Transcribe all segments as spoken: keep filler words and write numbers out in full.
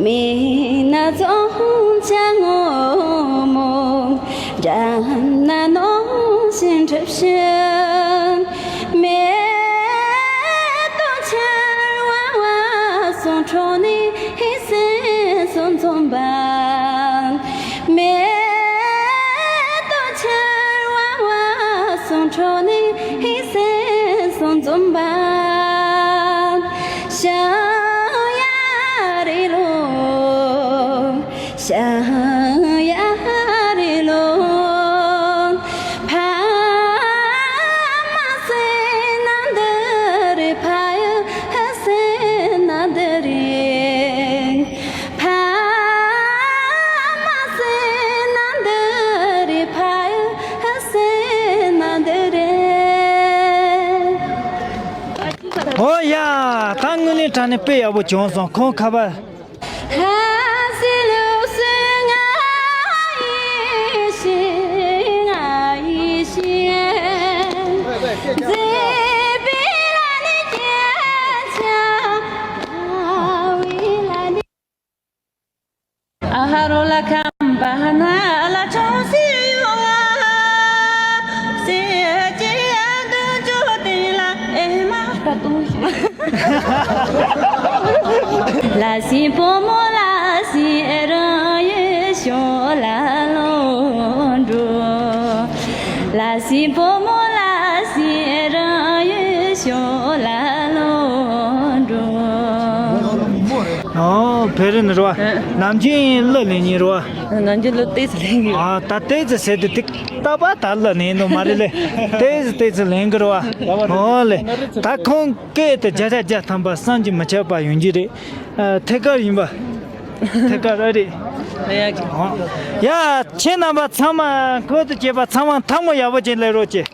མི་སྣ་རྫོང་བྱ་སྔོན་མོ། འགྲམ་ན་ནོར་བཞིན་གྲིབ་བཞིན། མེ་ཏོག་ཆར་བ་བ་སོང་འཕྲོ་ནས་ཧི་སེ་སོང་འཛོམས་པ། མེ་ཏོག་ཆར་བ་བ་སོང་འཕྲོ་ནས་ཧི་སེ་སོང་འཛོམས་པ། ཞང་ཡ་རེ་ལོ། ཞང་ཡ་རེ་ལོ། ཕ་མ་སེ་ན་འདི་རེད། ཕ་ཡ་སེ་ན་འདི་རེད། ཕ་མ་སེ་ན་འདི་རེད། ཕ་ཡ་སེ་ན་འདི་རེད། ཨོ་ཡ། ད་དངོས་གནས་དྲང་གནས་དཔེ་ཡག་པོ་བྱུང་སོང་། ཁོང་ཁ་པར། ཨ་ཧ་རོ་ལ་ཁམས་པ་ན་ལ་ཆུང་སི་ཡོང་ང་སི་ཅི་ཡ་འདུ་ཅོ་ཏི་ལ་ཨེ་མ་པ་ཏུ་ལ་སི་པོ་མོ་ལ་སི་རང་ཡེ་ཤོ་ལ་ལོ་འགྲོ། ལ་སི་པོ་མོ་ལ་སི་རང་ཡེ་ཤོ་ལ་ལོ་འགྲོ། ཨོ། བེ་རི་ནི་རོ། ཨ། ནམ་རྒྱུན་གླུ་ལེན་ཉིན་རོ། ནམ་རྒྱུན་གླུ་ཏོག་ཙམ་ལེན་གི། ཨ། ད་ཏོག་ཙམ་ཟེར་དུས་ཏིག་ཏག་པ་ད་གླུ་ལེན་འདུག་མ་རེད་ལེ། ཏོག་ཙམ་ཏོག་ཙམ་ལེན་གི་རོ། ཨོ་ལེ། ད་ཁོང་སྐད་དེ་བརྒྱ་ཆ་བརྒྱ་ཐམ་པ་བསམ་གྱིས་མི་ཁྱབ་པ་ཡོང་གི་རེད། ཨ། ཐད་ཀར་ཡིན་པ། ཐད་ཀར་ཨ་རེད། ཡ། ཁྱེད་རྣམ་པ་ཚང་མ་བཀོད་དུ་སྐྱེས་པ་ཚང་མ་ཐང་མོ་ཡག་པོ་ཅིག་ལེན་རོགས་གྱིས།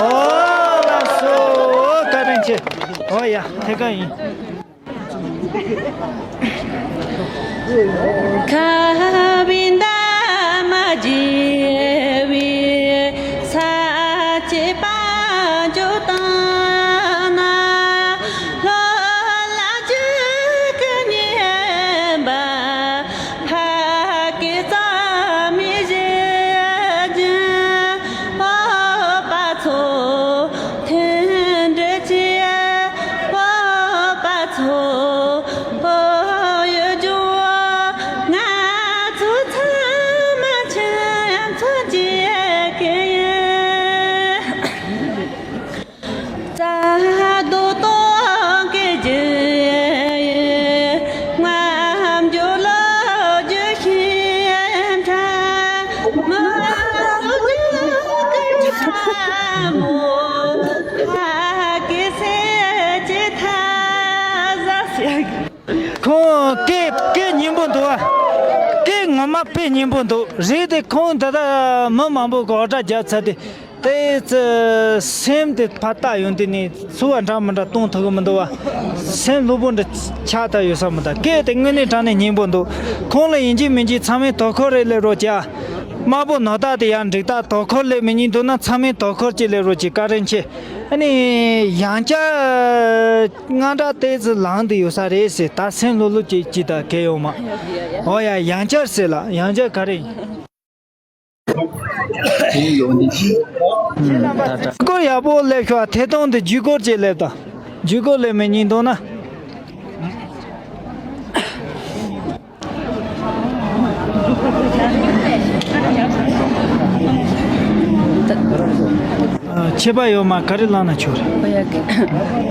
ཨོ་ལགས་སོ། ཨོ་བཀའ་དྲིན་ཆེ། ཨོ་ཡ། ཐད་ཀར་ཡིན། ཁ་བའི་འདབ་མ་རྒྱས་པའི་ས་སྐྱེས་པ་འཇོ་དང་ན། ལྷོ་ལ་ཆུ་ཀུན་ཉན་པ། ཕ་སྐད་གཙང་མའི་གཞས་ཀྱིས་སྤོབས་པ་ཚོ་མཐུན་སྒྲིལ་གྱིས་སྤོབས་པ་ཚོ་བོད་ལྗོངས་ང་ཚོ་ཚང་མ་ཆེན་མཚོན་གྱི་སྐད་ཡིན། རྩྭ་རྡོ་སྟོང་གི་རྒྱུད་རྔམ་འགྱུར་ལོ་རྒྱུས་ཤིང་ཕྲ་མོ་རུ་རྒྱུད་ཀྱི་ཕྲ་མོ་ཕ་གི་སེམས་ཀྱི་མཐའ་ཟ། ཁོང་སྐད་སྐད་སྙན་པོ་འདུག་ཨ། སྐད་ངོ་མ་དཔེ་སྙན་པོ་འདུག་རེད་དེ་ཁོང་ད་ལྟ་མི་མང་པོ་གིས་འུར་སྒྲ་བརྒྱབ་ཚར་ཏེ། ཏོག་ཙམ་སེམས་དེ་ཕར་བལྟ་ཡོང་དུས་ནས་ཚོར་བ་འདྲ་མི་འདྲ་གཏོང་ཐུབ་ཀྱི་མི་འདུག་བ། སེམས་ལྷོད་པོ་འདྲ་ཆགས་ཐུབ་ཡོད་ས་མི་འདུག་སྐད་དེ་དངོས་གནས་དྲང་གནས་སྙན་པོ་འདུག་ཁོང་ལ་ཡིན་གཅིག་མིན་གཅིག་ཚང་མས་དོ་ཁུར་རེ་སླེབས་རོགས་གྱིས་ཨ། དམར་པོ་ནོར་བདག་དེ་ཡང་འགྲིག་རྟགས་དོ་ཁུར་སླེབས་མི་ཉན་འདུག་ན་ཚང་མས་དོ་ཁུར་ཅིག་སླེབས་རོགས་གྱིས། བཀའ་དྲིན་ཆེ། ཨ་ནི་ཡང་བསྐྱར་དངངས་སྐྲག་ཏོག་ཙམ་ལངས་བསྡད་ཡོད་ས་རེད་ཟེར། ད་སེམས་ལྷོད་ལྷོད་ཅིག་ཅིག་ད་གས་ཡོང་མ། ཨོ་ཡ། ཡང་བསྐྱར་ཟེར་ལ། ཡང་བསྐྱར་ག་རེ་ཡིན། ཇུས་འགོད་ཡག་པོ་སླེབས་ཤོག་ཐད་གཏོང་དེ་ཇུས་འགོད་ཅིག་སླེབས་དང་། ཇུས་འགོད་སླེབས་མི་ཉན་འདུག་ན། ཨ། ཁྱད་པར་ཡོད་མ། ག་རེ་བླངས་ན་ཆོག་རེད།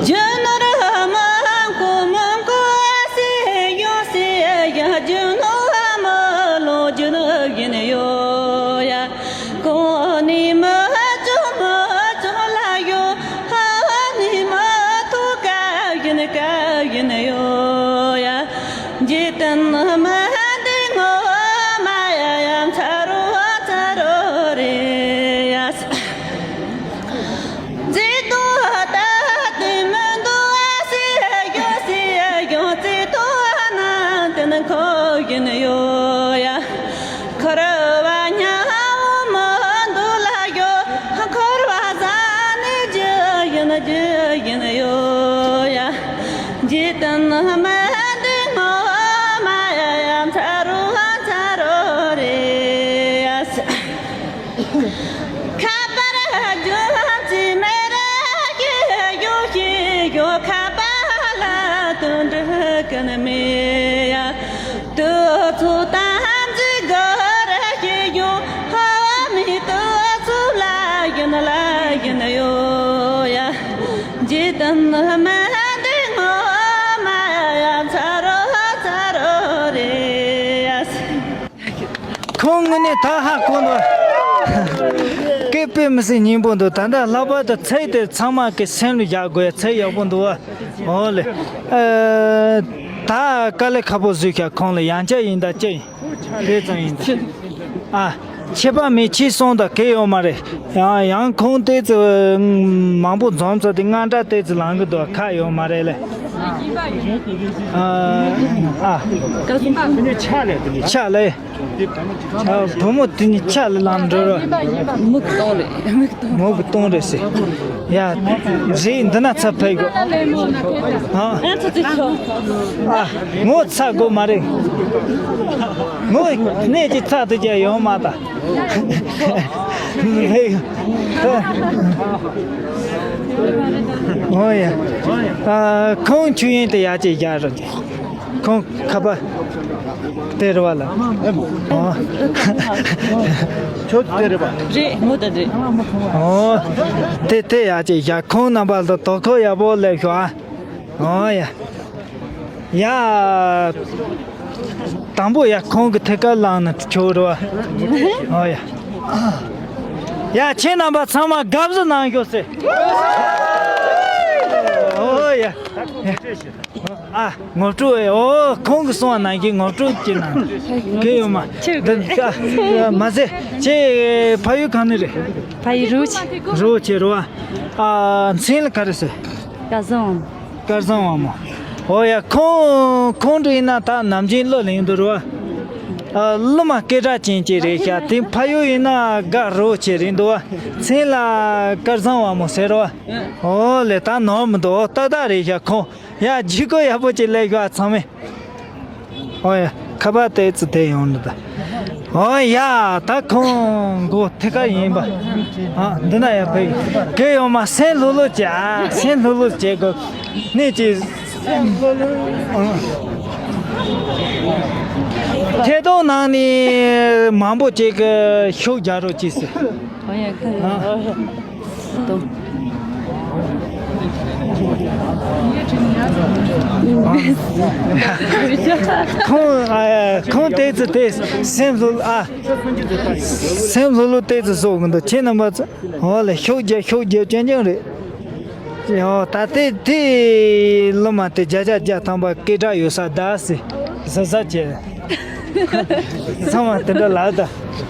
རྒྱུ་ནོར་མང་པོ་མང་པོ་ཟད་ཡོང་ཟད་ཡང་རྒྱུ་ནོར་མི་ལོངས་རྒྱུ་ཡིན་ཡོད་ཡ། གོང་ནས་མི་ལྕོགས་མི་ལྕོགས་ལ་ཡོད། ཧ་ནས་མི་ཐོག་ཀ་ཡིན་ཀ་ཡིན་ཡོད་ཡ། འཇིག་རྟེན་མི་འདི་ངོ་མ་ཡ་ཡ་མཚར་རོ་མཚར་རོ་རེད་ཡ། བརྩེ་དུང་ད་དེ་མི་འདུག་ཟེར་ཡོང་ཟེར་ཡོང་བརྩེ་དུང་ ཁོ་ཡིན་ཡོད་ཡ། འཁོར་བ་ཉམ་མོ་འདུལ་ཡོད། འཁོར་བ་ཟ་ནི་རྒྱུ་ཡིན་རྒྱུ་ཡིན་ཡོད་ཡ། འཇིག་རྟེན་མི་འདི་ངོ་མ་ཡ་ཡ་མཚར་རོ་མཚར་རོ་རེད་ཡ། ཁ་པར་རྒྱུན་ཅི་མེད་ར་ཡི་ཡོ་ཤི་ཡོ། ཁ་པར་ལ་དུད་འགྲོ་ཀུན་མེད་ཡ། དུ་ཚོད་དམ་ཚིག་གི་ར་ཡི་ཡོ། ཧ་བ་མི་དུ་ཚོད་ལ་ཡིན་ལ་ཡིན་ཡོ་ཡ། འཇིག་རྟེན་མི་འདི་ངོ་མ་ཡ་མཚར་རོ་མཚར་རོ་རེད་ཡ། ཁོང་དངོས་གནས་ད་ཧ་གོ་འདུག་སྐད་དཔེ་མི་སྲིད་སྙན་པོ་འདུག་ད་ལྟ་ལྷག་པར་དུ་ཚིག་དེ་ཚང་མ་གི་སེམས་ལ་བཞག་དགོས་ཡ་ཚིག་ཡག་པོ་འདུག་ཨོ་ལེ། ཨ། ད་དཀའ་ལས་ཁག་པོ་བཟོས་ཤག་ཁོང་ལ་ཡང་བསྐྱར་ཡིན་ད་ཅི་ཡིན། དེ་ཙམ་ཡིན་ད། ཨ། ཁྱད་པར་མེད་ཁྱི་སོང་ད་གལ་ཡོད་མ་རེད། ཡང་ཡང་ཁོང་དེ་ཚོ་མང་པོ་འཛོམས་ཚོ་དེ་དངངས་སྐྲག་དེ་ཚོ་ལངས་གི་འདུག་ཁ་ཡོད་མ་རེད་ལེ། ཨ། ཨ། ཆག་ལེ། ཨ། བུ་མོ་དེ་གཉིས་ཆ་ལ་ལམ་འགྲོ་རོགས། མུ་གུ་སྟོང་རེད། མུ་གུ་སྟོང་རེད་ཟེར། ཡ། རེད་འདི་ན་ཚ་ཕེབས་དགོས། ཨ། ངོ་ཚ་དགོས་མ་རེད། ངོ་གནས་ཀྱི་ཚ་དུ་རྒྱ་ཡོང་མ་ད། ཨོ་ཡ། ཨ། ཁོང་ཆུ་ཡན་དེ་ཡ་ཅེ་རྒྱ་རོ། ཁོང་ཁ་པ་དེ་རེད་བ་ལ། ཨོ། ཁྱོད་དེ་རེད་བ། རེད་མོ་ད་རེད། ཨོ། དེ་དེ་ཡ་ཅེ་ཡ་ཁོང་རྣམ་པ་ལ་དོ་ཁོ་ཡ་པོ་ལས་ཤོག་ཨ། ཨོ་ཡ། ཡ། དང་པོ་ཡ་ཁོང་གི་ཐད་ཀར་ལངས་ན་ཆོག་རེད་བ། ཨོ་ཡ། ཡ་ཁྱེད་རྣམ་པ་ཚང་མ་དགའ་བསུ་གནང་ཤོག་ཟེར། ཨོ་ཡ། ཨ། ངོ་སྤྲོད། ཨོ། ཁོང་གིས་གསུངས་པ་ནང་བཞིན་ངོ་སྤྲོད་ཅིག་གནང་། གལ་ཡོད་མ། འདི་ཨ། མ་ཟད་ཁྱེད་ཕ་ཡུལ་གང་ནས་རེད། ཕ་ཡུལ་རི་བོ་ཆེ། རི་བོ་ཆེ་རེད་བ། ཨ། མཚན་ལ་ག་རེ་ཟེར། སྐལ་བཟང་དབང་མོ། སྐལ་བཟང་དབང་མོ། ཨོ་ཡ། ཁོང་ཁོང་འདྲ་ཡིན་ན་ད་ནམ་རྒྱུན་གླུ་ལེན་འདུག་རེད་བ། ཨ། གླུ་མ་སྐད་གྲགས་ཅན་ཅིག་རེད་ཤག་དེ་ཕ་ཡུལ་ཡིན་ན་དགའ་རི་བོ་ཆེ་རེད་འདུག་བ། མཚན་ལ་སྐལ་བཟང་དབང་མོ་ཟེར་རེད་བ། ཨོ་ལེ། ད་ནོར་མི་འདུག་ཨོ་ཏག་ཏག་རེད་ཤག་ཁོང་། ཡ། ལྗིད་ཁོག་ཡག་པོ་ཅིག་སླེབས་ཤག་ཚང་མས། ཨོ་ཡ། ཁ་པར་དེ་ཚོ་དེ་ཡོང་ནི་ད། ཨོ་ཡ། ད་ཁོང་མགོ་ཐད་ཀར་ཡིན་པ། ཨ། འདི་ན་ཡ་ཕེབས། གལ་ཡོད་མ་སེམས་ལྷོད་ལྷོད་བྱེད་ཨ། སེམས་ལྷོད་ལྷོད་བྱེད་དགོས། གནས་ཀྱི། ཐད་གཏོང་ནང་ནས་མང་པོ་ཅིག་གིས་ཤུགས་རྒྱག་རོགས་གྱིས་ཟེར། ཨོ་ཡ། ཨ། ཁོང་། ཨ། ཁོང་དེ་ཚོ་དེ་སེམས་ལྷོད་ཨ། སེམས་ལྷོད་ལྷོད་དེ་ཚོ་བཟོ་གི་འདུག་ཁྱེད་རྣམ་པ་ཚོ། འོ་ལེ། ཤུགས་རྒྱག་ཤུགས་རྒྱག་རྐྱང་རྐྱང་རེད། ཡོ། ད་ལྟའི་དེ་གླུ་མ་དེ་བརྒྱ་ཆ་བརྒྱ་ཐམ་པ་སྐད་གྲགས་ཡོད་ས་གདའ་སི་ཟ་ཟ་བྱས། ཚང་མ་དེ་འདྲ་ལབ་ད།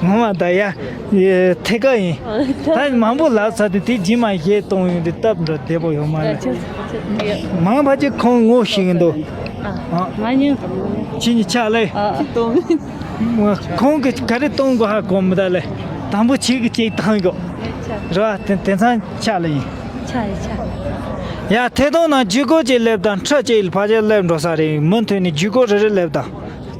ངོ་མ་ད་ཡ། ཡ་ཐད་ཀར་ཡིན། ད་མང་པོ་ལབ་ཚར་དུས་དེ་རྗེས་མ་གཞས་གཏོང་ཡོང་དུས་སྟབས་འདྲ་བདེ་པོ་ཡོད་མ་རེད། མང་བ་ཅིག་ཁོང་ངོ་ཤེས་ཀྱི་འདུག་ཨ། ང་ཉོ། ཁྱེད་གཉིས་ཆ་ལེ། ཨ། ཁོང་གིས་ག་རེ་གཏོང་དགོས་ཧ་གོ་མི་ད་ལེ། དང་པོ་ཁྱེད་ཀྱིས་གཅིག་བཏང་དགོས། རེད་བ། དེ་དེང་སང་ཆ་ལ་ཡིན། ཆ་ཡིན་ཆ། ཡ། ཐད་གཏོང་ནང་ཇུས་འགོད་ཅིག་སླེབས་དང་། འཕྲུལ་ཅིག་ཕལ་ཆེར་སླེབས་འགྲོ་ས་རེད། མུ་མཐུད་ནས་ཇུས་འགོད་རེ་རེ་སླེབས་དང་།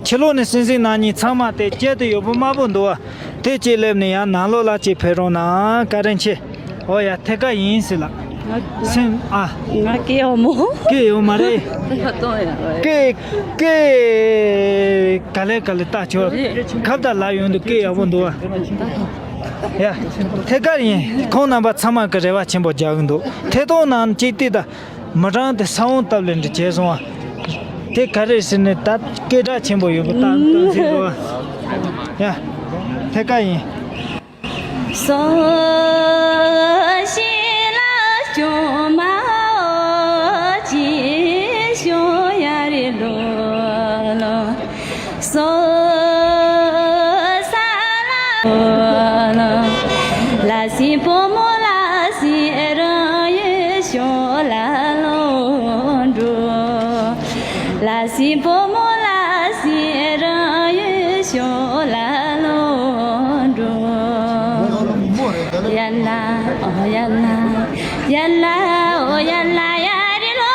ཕྱི་ལོགས་ནས་སེམས་སེམས་ནང་ཉིད་ཚང་མ་དེ་སྐྱེལ་དུ་ཡོད་པོ་དམར་པོ་འདུག་བ། དེ་གཅིག་སླེབས་ནས་ཡང་ནང་ལོགས་ལ་གཅིག་ཕེབས་རོགས་གནང་། བཀའ་དྲིན་ཆེ། ཨོ་ཡ། ཐད་ཀར་ཡིན་ཟེར་ལ། སེམས་ཨ། ང་སྐད་ཡག་མོ། སྐད་ཡོད་མ་རེད། ད་གཏོང་ཡ་རེད། སྐད་སྐད་ག་ལེ་ག་ལེ་ལྟ་ཆོག་རེད། ཁ་བརྡ་ལ་ཡོང་དུས་སྐད་ཡག་པོ་འདུག་བ། ཡ། ཐད་ཀར་ཡིན། ཁོང་རྣམ་པ་ཚང་མ་གི་རེ་བ་ཆེན་པོ་རྒྱག་གི་འདུག་ཐད་གཏོང་ནང་གཅིག་ལྟོས་དང་། མི་གྲངས་དེ་ས་བོན་བཏབ་ལེ་འདྲ་བྱས་སོང་བ། དེ་ག་རེ་ཟེར་ནས་ད་སྐད་གྲགས་ཆེན་པོ་ཡོད་པ་ད་ད་ཟེར་རོ། ཡ། ཐད་ཀར་ཡིན། སོ་ཤི་ལ་ཅུང་མ་འོ་ཅི་ཤོ་ཡ་རི་ལོ་ལོ། སོ་ས་ལ་ལ་སི་པོ་མོ་ལ་སི་རང་ཡེ་ཤོ་ལ་ལོ་འགྲོ། ལ་སི་པོ་མོ་ལ་སི། རང་ཡུལ་ཤོད་ལ་ལོ་འགྲོ། ཡ་ལ་ཨོ་ཡ་ལ། ཡ་ལ་ཨོ་ཡ་ལ་ཡ་རི་ལོ།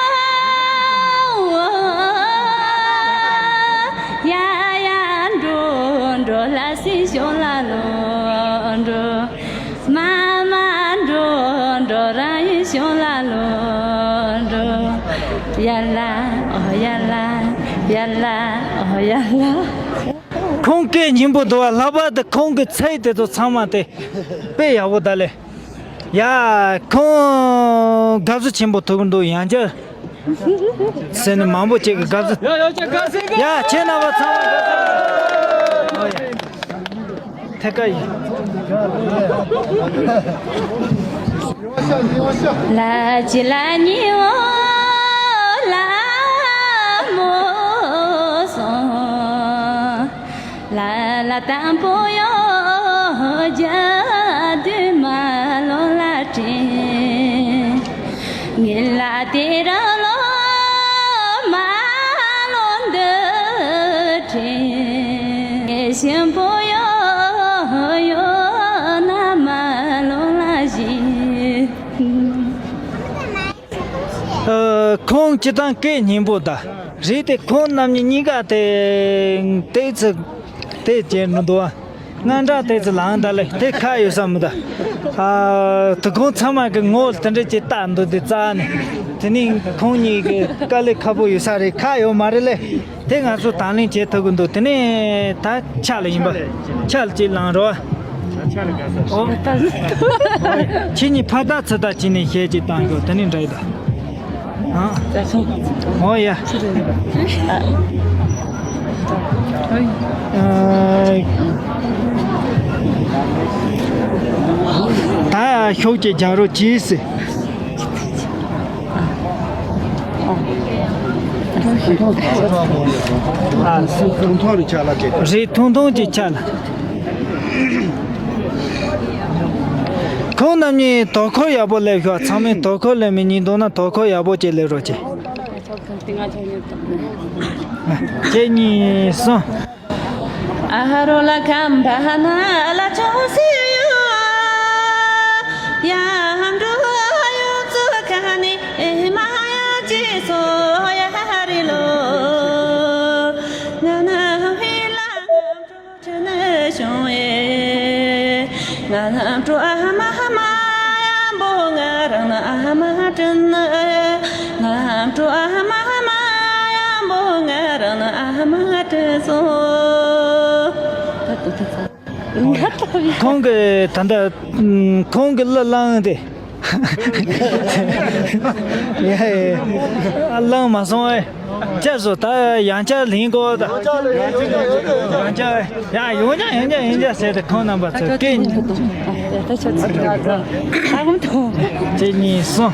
ཡ་ཡ་འགྲོ་འགྲོ་ལ་སྲིད་ཤོད་ལ་ལོ་འགྲོ། མ་མ་འགྲོ་འགྲོ་རང་ཡུལ་ཤོད་ལ་ལོ་འགྲོ། ཡ་ལ་ཨོ་ཡ་ལ། ཡ་ལ་ཨོ་ཡ་ལ། ཁོང་སྐད་སྙན་པོ་འདུག་བ། ལྷག་པར་དུ་ཁོང་གི་ཚིག་དེ་ཚོ་ཚང་མ་དེ་དཔེ་ཡག་པོ་ད་ལེ། ཡ། ཁོང་དགའ་བསུ་ཆེན་པོ་ཐོབ་ཀྱི་འདུག་ཡང་བསྐྱར་ཟེར་ནས་མང་པོ་ཅིག་གིས་དགའ་བསུ། ཡ། ཁྱེད་རྣམ་པ་ཚང་མ་དགའ་བསུ། ཨོ་ཡ། ཐད་ཀ་ཡིན། ལ་ཅི་ལ་ཉི་འོ་ལ་མོ་སོང་། ལ་ལ་དང་པོ་ཡོ་རྒྱ་དུ་མ་ལོ་ལ་དྲན། ངེད་ལ་དེ་རང་ལོ་མ་ལོ་འདི་དྲན། ཞིམ་པོ་ཡོ་ཡོ་ན་མ་ལོ་ལ་བཞིན། ཨ། ཁོང་སྤྱིར་བཏང་སྐད་སྙན་པོ་ད་རེད་དེ། ཁོང་རྣམ་གཉིས་གཉིས་ཀ་དེ་ཏོག་ཙམ་དེ་བྱས་མི་འདུག་ཨ། དངངས་སྐྲག་ཏོག་ཙམ་ལངས་ད་ལེ། དེ་ཁག་ཡོད་ས་མི་འདུག་ཨ། དོ་དགོང་ཚང་མ་གི་ངོ་དེ་འདྲ་ཅིག་བལྟ་འདུག་དེ་རྩ་ནས། དེ་ནས་ཁོང་གཉིས་ཀྱི་དཀའ་ལས་ཁག་པོ་ཡོད་ས་རེད། ཁག་ཡོད་མ་རེད་ལེ། དེ་ང་ཚོ་དང་ལེན་བྱེད་ཐུབ་ཀྱི་འདུག་དེ་ནས་ད་ཕྱག་ལ་ཡིན་པ། ཕྱག་ལ་ཅིག་ལངས་རོགས། ཨོ། ཁྱེད་གཉིས་ཕར་ལྟ་ཚུར་ལྟ་བྱས་ནས་གཞས་ཅིག་བཏང་ཤོག་དེ་ནས་འདྲ་ཡི་ད། ཨ། ཨོ་ཡ། ཨ། ད་ཤོག་ཅིག་རྒྱག་རོགས་གྱིས་ཟེར། རེད། ཐུང་ཐུང་ཅིག་ཆགས་ལ། ཁོང་རྣམ་གཉིས་དོ་ཁུར་ཡག་པོ་སླེབས་ཤོག་ཚང་མས་དོ་ཁུར་སླེབས་མི་ཉན་འདུག་ན་དོ་ཁུར་ཡག་པོ་ཅིག་སླེབས་རོགས་གྱིས། གཅིག་གཉིས་གསུམ། ཨ་ཧ་རོ་ལ་ཁམ་བ་ན་ལ་ཆོ་སི་ཡོ། ཡ་འགྲོ་ཡོ་ཙུ་ཁ་ནི་ཨེ་མ་ཡ་ཅི་སོ་ཡ་རི་ལོ། ང་ན་ཧི་ལ་ང་འགྲོ་ཁྲི་ནི་ཤོང་ཨེ། ང་ན་འགྲོ་ཨ་མ་མ་ཡ་འབོ་ང་རང་ན་ཨ་མ་དྲིན་ཨེ། ང་འགྲོ་ཨ་མ་མ་ཡ་འབོ་ང་རང་ན་ཨ་མ་དྲིན་སོ། ཁོང་གི་ད་ལྟ་ཁོང་གི་གླུ་བླངས་ཏེ། ཡ་ཡ། བླངས་མ་སོང་ཨེ། ཅེས་སོ་ད་ཡང་བསྐྱར་ལེན་དགོས་ད། ཡང་བསྐྱར་ཡ་ཡོང་ཅག་ཡོང་ཅག་ཡོང་ཅག་ཟེར་ཏེ་ཁོང་རྣམ་པ་ཚོ་སྐད། གཅིག་གཉིས་གསུམ།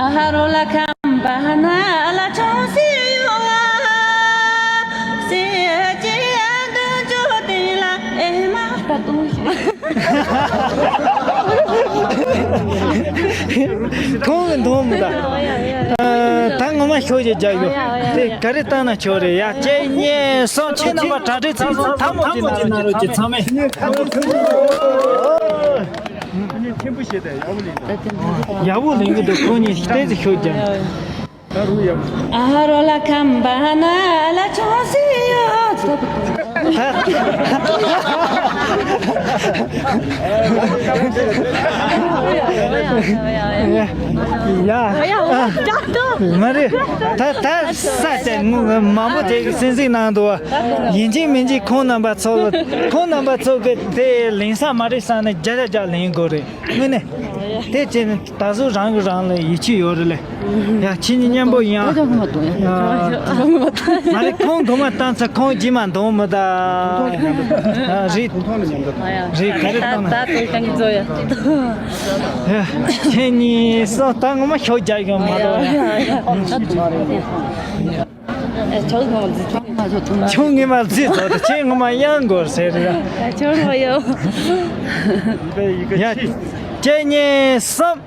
ཨ་ཧ་རོ་ལ་ཁམ་བ་ན་ལ་ཆོ་སི་ཡོ་ང་སེ་ཅི་ཡ་དུ་ཅོ་ཏི་ལ་ཨེ་མ། ཁོང་གི་འདོན་མི་ད། ད་ངོ་མ་ཤོག་ཅིག་རྒྱག་ཡོད་དེ་ག་རེ་བཏང་ན་ཆོག་རེད་ཡ། གཅིག་གཉིས་གསུམ། ཁྱེད་རྣམ་པ་གྲ་སྒྲིག་ཚང་སོང་། ཐལ་མོ་ཅིག་ན་རོགས་ཀྱི་ཚང་མས། ཡག་པོ་ལེན་གི་འདུག་ཁོང་གཉིས་ཏོག་ཙམ་ཤུགས་རྒྱག་ཨ་ཧ་རོ་ལ་ཁམ་བ་ན་ལ་ཆོ་སི་ཡོ། ཡ། མ་རེད། ད་ད་ས་དེ་མང་པོ་དེ་གི་སེམས་གཟིགས་གནང་འདུག་བ། ཡིན་གཅིག་མིན་གཅིག་ཁོང་རྣམ་པ་ཚོ་ཁོང་རྣམ་པ་ཚོ་གི་དེ་ལེན་ས་མ་རེད་བསམ་ནས་བརྒྱ་ཆ་བརྒྱ་ལེན་དགོས་རེད། དངོས་གནས། དེ་བྱས་ནས་ད་གཟོད་རང་གིས་རང་ལ་ཡིད་ཆེས་ཡོད་རེད་ལེ། ཡ་ཁྱེད་གཉིས་མཉམ་པོ་ཡིན་ཨ། མ་རེད། ཁོང་གོ་མ་བཏང་ཚེ་ཁོང་རྗེས་མ་འདོན་མི་ད། རེད། རེད། ག་རེ་བཏང་ན། ད་ད་ད་ད་ད་ད། ཡ་ཁྱེད་གཉིས་སོ་ད་ངོ་མ་ཤོག་རྒྱག་གི་མ་རེད། ཁྱོད་ངོ་མ་རྫི་ཐོག་ཏུ་ཁྱེད་ངོ་མ་གཡང་དགོས་ཟེར་ར། ཁྱོད་ངོ་ཡོད། ཡ། གཅིག་གཉིས་གསུམ།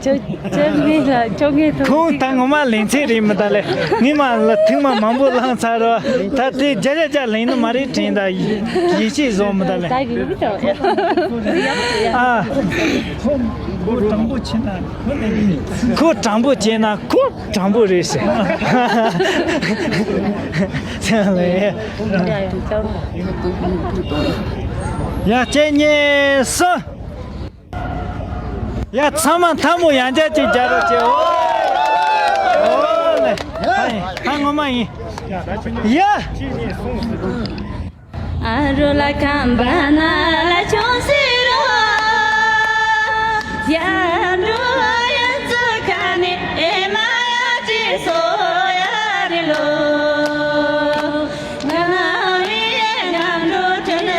ཅོ་ཅོ་ངེས་ལ་ཅོ་ངེས་ཐོག་ཁོང་ད་ངོ་མ་ལེན་ཚད་རེད་མི་ད་ལེ། ངས་མ་ལ་ཐེངས་མ་མང་པོ་བླངས་ཚར་རོ། ད་དེ་བརྒྱ་ཆ་བརྒྱ་ལེན་ནི་མ་རེད་དྲན། ད་ཡིད་ཆེས་བཟོ་མི་ད་ལེ། ད་ཡིན་གི་ད། ཨ། ཁོ་དྲང་པོ་བྱེད་ན་ཁོ་ལེན་གི། ཁོ་དྲང་པོ་བྱེད་ན་ཁོ་དྲང་པོ་རེད་ཟེར། ཡ་ལེ། ཡ་གཅིག་གཉིས་གསུམ། ཡ་ཚང་མ་ཐལ་མོ་ཡང་བསྐྱར་ཅིག་རྒྱག་རོགས་བྱེད། ཨོ་ལེ། ཨོ་ལེ། ད་ངོ་མ་ཡིན། ཡ། ཨ་རོ་ལ་ཁམས་པ་ན་ལ་ཆུང་སི་རོ། ཡ་འགྲོ་ཡ་ཙི་ཁ་ནི་ཨེ་མ་ཡ་ཅི་སོ་ཡ་རི་ལོ། ང་རི་ཡ་ང་འགྲོ་དྲན་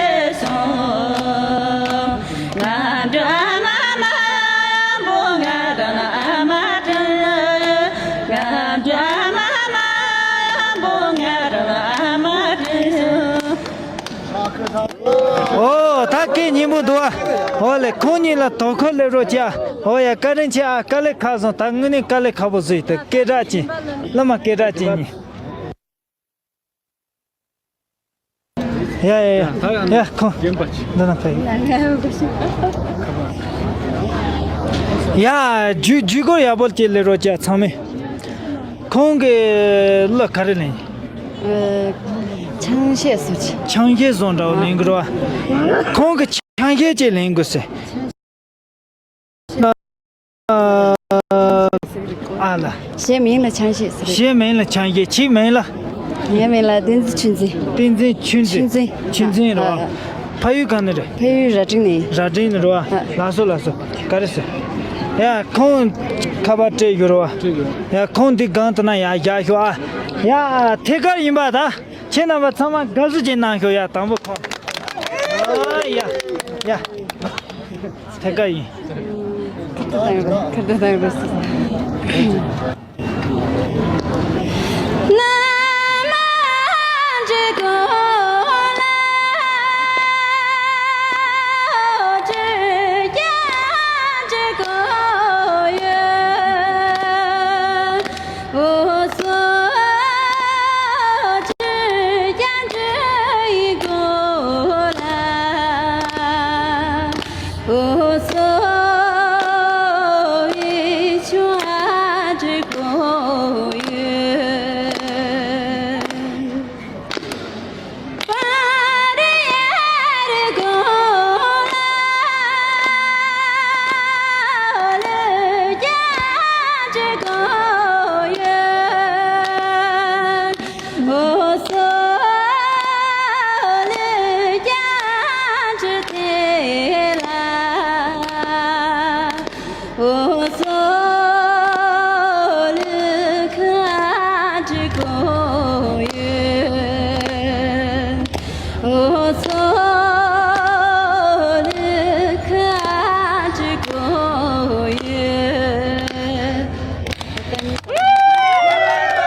སོང་། ང་འགྲོ་ཨ་མ་མ་བོ་ང་རང་ཨ་མ་དྲན། ང་འགྲོ་ཨ་མ་མ་བོ་ང་རང་ཨ་མ་དྲན། ཨོ་ད་སྐད་སྙན་པོ་འདུག་ཨ། ཨོ་ལེ་ཁོང་གཉིས་ལ་དོ་ཁུར་སླེབས་རོགས་བྱ། ཨོ་ཡ་བཀའ་དྲིན་ཆེ་ཨ། དཀའ་ལས་ཁག་སོང་། ད་དངོས་གནས་དཀའ་ལས་ཁག་པོ་བཟོས་ཏེ་སྐད་གྲགས་ཅན། བླ་མ་སྐད་གྲགས་ཅན་གཉིས། ཡ་ཡ་ཡ་ཡ་ཁོང་འདི་ན་ཕེབས། ཡ་ཇུས་ཇུས་འགོད་ཡག་པོ་ཅིག་སླེབས་རོགས་བྱ་ཚང་མས། ཁོང་གི་གླུ་ག་རེ་ལེན། ཨ། ཆང་གཞས་སོགས་ཅིག་ཆང་གཞས་བཟོ་འདྲ་བོ་ལེན་གི་རོ། ཁོང་གི་ཆང་གཞས་ཅིག་ལེན་དགོས་ཟེར། ཨ་ལ། གཞས་མིང་ལ་ཆང་གཞས་ཟེར། གཞས་མིང་ལ་ཆང་གཞས། ཁྱེད་མིང་ལ། ངའི་མིང་ལ་བསྟན་འཛིན་ཆོས་འཛིན། བསྟན་འཛིན་ཆོས་འཛིན། ཆོས་འཛིན། ཆོས་འཛིན་རེད་བ། ཨ། ཕ་ཡུལ་གང་ནས་རེད། ཕ་ཡུལ་རྭ་སྒྲེང་ནས། རྭ་སྒྲེང་ནས་རེད་བ། ཨ། ལགས་སོ་ལགས་སོ། ག་རེ་ཟེར། ཡ་ཁོང་ཁ་པར་སྤྲད་ཡོད་རེད་བ། ཡ་ཁོང་འདི་སྒང་དུ་ན་ཡ་བཞག་ཤོག་ཨ། ཡ་ཐད་ཀར་ཡིན་པ་ད། ཁྱེད་རྣམ་པ་ཚང་མ་དགའ་བསུ་ཅིག་གནང་ཤོག་ཡ། དང་པོ་ཁོང་། ཨ་ཡ་ཡ། ཐད་ཀར་ཡིན། ཁ་བརྡ་བཏང་རོགས། ཁ་བརྡ་བཏང་རོགས།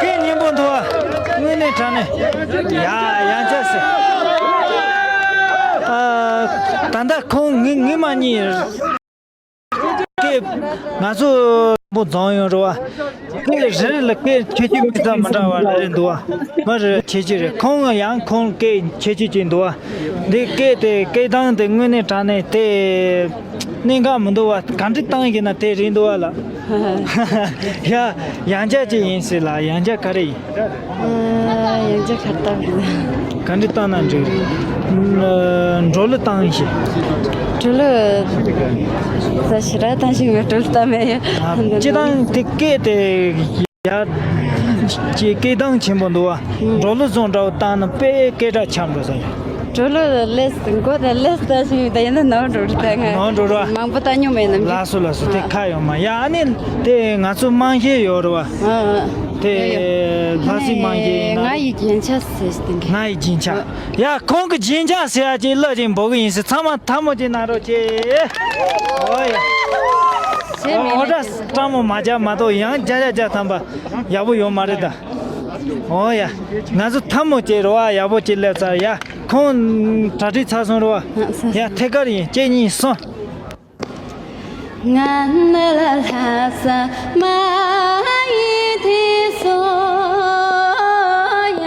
སྐད་སྙན་པོ་འདུག་ཨ། དངོས་གནས་དྲང་གནས། ཡ་ཡང་བསྐྱར་ཟེར། ཨ། ད་ལྟ་ཁོང་ངི་ངི་མ་གཉིས། སྐད་ང་ཚོ་པོ་རྫོང་ཡོང་རེད་བ། སྐད་རེ་རེ་ལ་སྐད་ཁྱད་ཆོས་མི་འདྲ་མི་འདྲ་བ་རེ་རེ་འདུག་བ། མ་རེ་ཁྱད་ཆོས་རེད། ཁོང་ཡང་ཁོང་སྐད་ཁྱད་ཆོས་ཅིག་འདུག་བ། འདི་སྐད་དེ་སྐད་གདངས་དེ་དངོས་གནས་དྲང་གནས་དེ་གནད་འགག་མི་འདུག་བ། ག་འདྲ་བཏང་ཡིན་ན་དེ་རེད་འདུག་བ་ལ། ཡ་ཡང་བསྐྱར་ཅིག་ཡིན་ཟེར་ལ། ཡང་བསྐྱར་ག་རེ་ཡིན། ཨ། ཡང་བསྐྱར་ག་རེ་བཏང་གི་འདུག་ག་འདྲ་བཏང་ན་འགྲིག་རེད། འགྲོ་ལུགས་བཏང་ཞིག་འགྲོ་ལུགས་ས་ཞི་ར་བཏང་ཞིག་ངས་འགྲོ་ལུགས་བཏང་མེད་ཡ། སྤྱི་བཏང་དེ་སྐད་དེ་ཡ་ཅིག་སྐད་གདངས་ཆེན་པོ་འདུག་བ། འགྲོ་ལུགས་བཟོ་འདྲ་བོ་བཏང་ན་དཔེ་སྐད་གྲགས་ཆགས་འགྲོ་ས་རེད། འགྲོ་ལུགས་ལས་མགོ་དང་ལས་ལྟ་བཞིན་ཡོད། ད་ཡིན་ན་ནོར་འགྲོ་རེད། ད་ང་ནོར་འགྲོ་ར། མང་པོ་བཏང་མྱོང་མེད་ནམ། ལགས་སོ་ལགས་སོ། དེ་ཁ་ཡོང་མ་ཡ། ཨ་ནི་དེ་ང་ཚོ་རྨང་གཞི་ཡོད་རེད་བ། ཨ་ཨ། དེ་ཡོད་ཡོད། ལྷ་སའི་རྨང་གཞི་ཡིན་ན། ང་ཡི་རྒྱན་ཆ་ཟེར་ཏེ་འདི། ང་ཡི་རྒྱན་ཆ། ཡ་ཁོང་གི་རྒྱན་ཆ་ཟེར་ཡ་ཅིག་བླུགས་ཅིག་འབོད་གི་ཡིན་ཟེར། ཚང་མ་ཐལ་མོ་ཅིག་གནང་རོགས་གྱིས། ཨོ་ཡ། ཨོ་ད་སྤྲང་མོ་མ་རྒྱག་མ་གཏོགས་ཡང་རྒྱག་རྒྱག་རྒྱག་ཐམ་པ་ཡག་པོ་ཡོད་མ་རེད་ད། ཨོ་ཡ། ང་ཚོ་ཐལ་མོ་ཅིག་རེད་བ། ཡག་པོ་ཅིག་སླེབས་ཚར་ཡ། ཁོང་གྲ་སྒྲིག་ཚར་སོང་རེད་བ། ཡ་ཐད་ཀར་ཡིན། གཅིག་གཉིས་གསུམ། ང་ནི་ལ་ལྷ་ས་མ་ཡི་དེ་སོ་ཡ་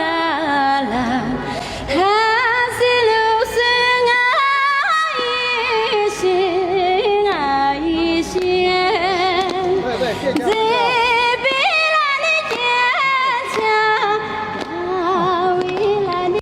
ལ། ལྷ་སི་ལུ་སི་ང་ཡི་ཤི་ང་ཡི་ཤི། མཛེས་པའི་ལ་ནི་སྐྱེ་ཆ་ལ་བའི་ལ་ནི།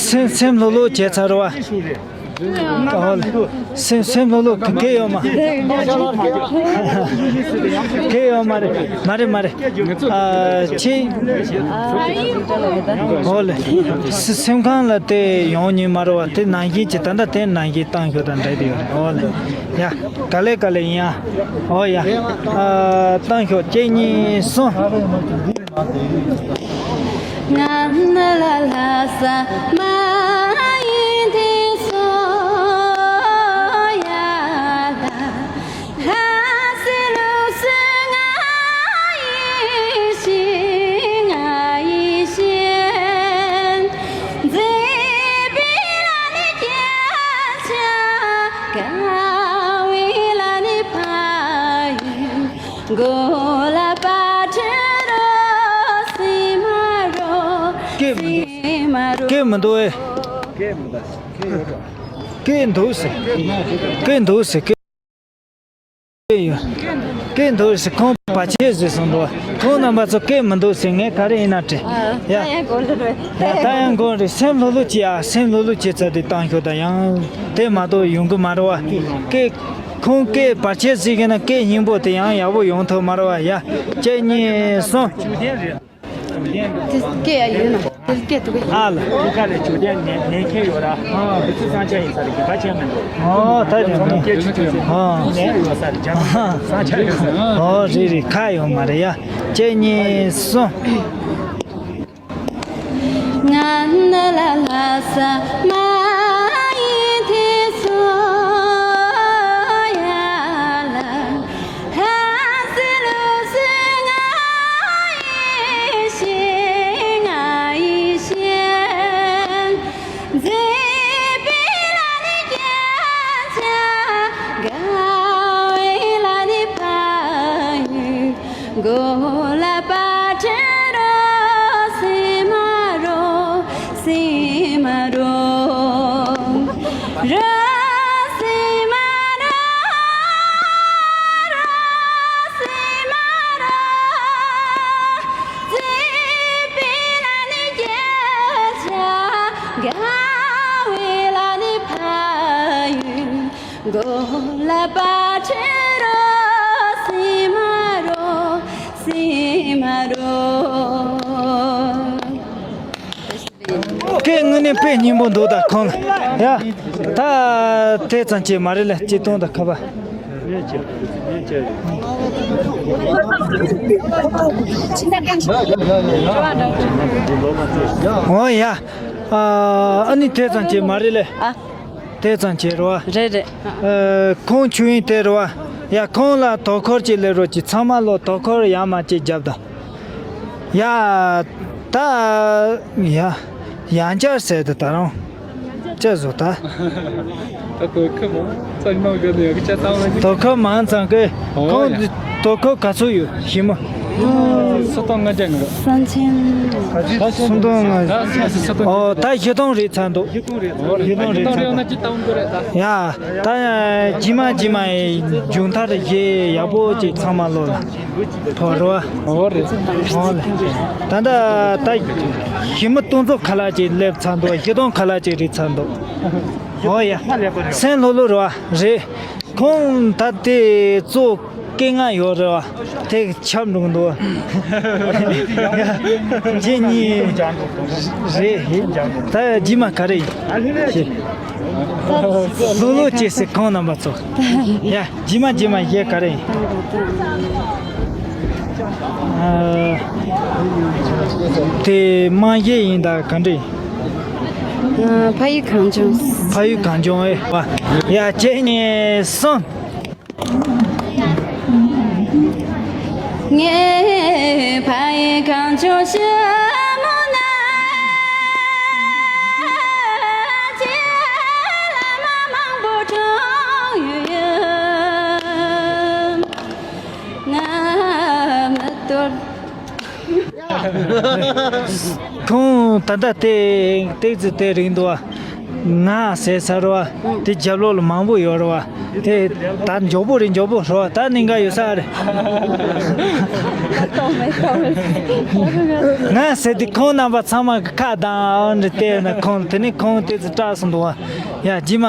སེམས་སེམས་ལྷོད་ལྷོད་བྱས་ཚར་བ། ཨོ་ལེ། སེམས་སེམས་ལྷོད་ལྷོད་ག་གེ་ཡོད་མ། གེ་ཡོད་མ་རེད། མ་རེད་མ་རེད། ཨ་ཆེ། ཨོ་ལེ། སེ་སེམས་ཁང་ལ་དེ་ཡོང་ཉིན་མ་རེད་བ། དེ་ནང་བཞིན་གྱི་ད་ལྟ་དེ་ནང་བཞིན་བཏང་ཤོག་དང་འདྲ་དེ་ཡོད་རེད། ཨོ་ལེ། ཡ། ག་ལེ་ག་ལེ་ཡིན་ཡ། ཨོ་ཡ། ཨ་བཏང་ཤོག་གཅིག་གཉིས་གསུམ། ང་ནི་ལ་ལྷ་ས་མ་ཡི་དེ་སོ་ཡ་ལ། ལྷ་སི་ལུ་སི་ང་ཡི་ཤི་ང་ཡི་ཤི། མཛེས་པའི་ལ་ནི་སྐྱེ་ཆ་དགའ་བའི་ལ་ནི་ཕ་ཡུལ། མགོ་ལ་པ་ཁྲི་རོ་སི་མ་རོ། སྐད་མི་འདུག་སི་མ་རོ། སྐད་མི་འདུག་ཨེ། སྐད་འདུག་ཟེར། སྐད་འདུག་ཟེར། སྐད་ཡོད། སྐད་འདུག་ཟེར། ཁོང་བར་ཆད་བཟོས་སོང་འདུག་ཁོང་རྣམ་པ་ཚོ་སྐད་མི་འདུག་ཟེར། ངས་ག་རེ་ཡིན་ན་དྲན། ཡ། ད་ཡང་གོ་རེད། ཡ། ད་ཡང་གོ་རེད། སེམས་ལྷོད་ལྷོད་བྱེད་ཨ། སེམས་ལྷོད་ལྷོད་བྱེད་ཚར་དེ་བཏང་ཤོག་ད་ཡང་དེ་མ་གཏོགས་ཡོང་གི་མ་རེད་བ། སྐད། ཁོང་སྐད་བར་ཆད་ཟིག་གི་ན་སྐད་སྙིང་པོ་དེ་ཡང་ཡག་པོ་ཡོང་ཐུབ་མ་རེད་བ། ཡ། གཅིག་གཉིས་གསུམ། དེ་སྐད་ཡ་ཡོད་ན་དེ་སྐད་ཐུབ་གི། ཨ་ལ། ཁ་ལ་ཆུ་ལྡན་ནས་ནས་ཁྱེར་ཡོད་ར། དེ་ཚོ་ཚང་ཆ་ཡིན་ས་རེད། གི་བ་ཆེན་མི་འདུག་ཨོ་ད་ཡོད་ནས་ཁྱེར་ཆུ་ཆུ་ཚོ་ནས་ཡོད་ས་རེད། ཇ་ཚང་ཆ་ཡོད་ས་རེད། ཨོ་རེད་རེད། ཁ་ཡོད་མ་རེད་ཡ། གཅིག་གཉིས་གསུམ། ང་ནི་ལ་ལྷ་ས་མ་ཡི་དེ་སོ་ཡ་ལ། ལྷ་སི་ལུ་སི་ང་ཡི་ཤི་ང་ཡི་ཤི། མཛེས་པའི་ལ་ནི་སྐྱེ་ཆ་དགའ་བའི་ལ་ནི་ཕ་ཡུལ། མགོ་ལ་པ་ཁྲི་རོ་སི་མ་རོ་སི་མ་རོ། རོ་སི་མ་རོ། རོ་སི་མ་རོ། མཛེས་པའི་ལ་ནི་སྐྱེ་ཆ་དགའ་བའི་ལ་ནི་ཕ་ཡུལ། མགོ་ལ་པ་ཁྲི་རོ་སི་མ་རོ་སི་མ་རོ། སྐད་དངོས་གནས་དཔེ་སྙན་པོ་འདུག་ད་ཁོང་ཡ། ད་དེ་ཙམ་གྱིས་མ་རེད་ལ། སྤྱི་སྟོང་དང་ཁ་པ། འོ་ཡ། ཨ་ནི་དེ་ཙམ་གྱིས་མ་རེད་ལ། ཨ། དེ་ཙམ་བྱས་རེད་བ། རེད་རེད། ཨ། ཁོང་ཆོས་དབྱིངས་དེ་རེད་བ། ཡ། ཁོང་ལ་དོ་ཁུར་ཅིག་སླེབས་རོགས་གྱིས། ཚང་མ་ལོ་དོ་ཁུར་ཡག་མ་ཅིག་རྒྱབ་དང་། ཡ། ད། ཡ། ཡང་བསྐྱར་ཟེར་དུ་ད་རུང་། ཅི་བཟོ་ད། ད་དོ་ཁུར་མང་ཙམ་གནང་དགོས་ནས་ཡག་ཅག་བཏང་ན། དོ་ཁུར་མང་ཙམ་གི། ཨོ་ཁོང་ཡ། དོ་ཁུར་ག་ཚོད་ཡོད་ཞིམ་མོ། སུ་དང་ང་ཅག་ངོ་། སུམ་སྟོང་ལྔ། ཨོ་ད་བཞི་སྟོང་རེད་ཚར་འདུག་བཞི་སྟོང་རེད་ཚར་འདུག་ཡ། ད་ཇི་མ་ཇི་མ་ཡི་མཇུག་མཐར་གཞས་ཡག་པོ་ཅིག་ཚང་མ་ལོ་ལ་ཐོག་རོ། ཨོ་རེད། ཨོ་ལེ། ད་ད་ད་ཞི་མི་སྟོང་ཚོ་ཁ་ལག་ཅིག་སླེབས་ཚར་འདུག་བཞི་སྟོང་ཁ་ལག་ཅིག་རེད་ཚར་འདུག་ཨོ་ཡ། སེམས་ལྷོད་ལྷོད་རོ་རེད། ཁོང་ད་དེ་གཙོ་ སྐད་ངན་ཡོད་རེད་བ། དེ་ཁྱབ་འགྲོ་གི་འདུག་བ། རྗེས་གཉིས་རེད། ད་རྗེས་མ་ག་རེ་ཡིན། ལྷོད་ལྷོད་བྱས་ཟེར་ཁོང་རྣམ་པ་ཚོ། ཡ། རྗེས་མ་རྗེས་མ་གཞས་ག་རེ་ཡིན། ཨ། དེ་དམངས་གཞས་ཡིན་ད་ག་འདྲ་ཡིན། ཨ། ཕ་ཡུལ་གངས་ལྗོངས། ཕ་ཡུལ་གངས་ལྗོངས་ཨེ། ཡ། གཅིག་གཉིས་གསུམ། ངའི་ཕ་ཡུལ་གངས་ལྗོངས་ཞི་མོ་ན། ཅི་ལ་མ་མང་པོ་གྲོངས་ཡོད་ཡིན། ང་མི་དོར། ཁོང་ད་ལྟ་དེ་ཏོག་ཙམ་དེ་རིང་འདུག་བ། ང་ཟེར་ས་རེད་བ། དེ་རྒྱབ་ལོགས་ལ་མང་པོ་ཡོད་རེད་བ། དེ་ད་མགྱོགས་པོ་རེད། མགྱོགས་པོ་རེད་བ། ད་གནད་འགག་ཡོད་ས་རེད། ང་ཟེར་དུས་ཁོང་རྣམ་པ་ཚང་མ་གི་ཁ་གདངས་འདྲ་བལྟས་ན། ཁོང་དེ་ནས་ཁོང་ཏོག་ཙམ་སྐྲག་སོང་འདུག་བ། ཡ། རྗེས་མ་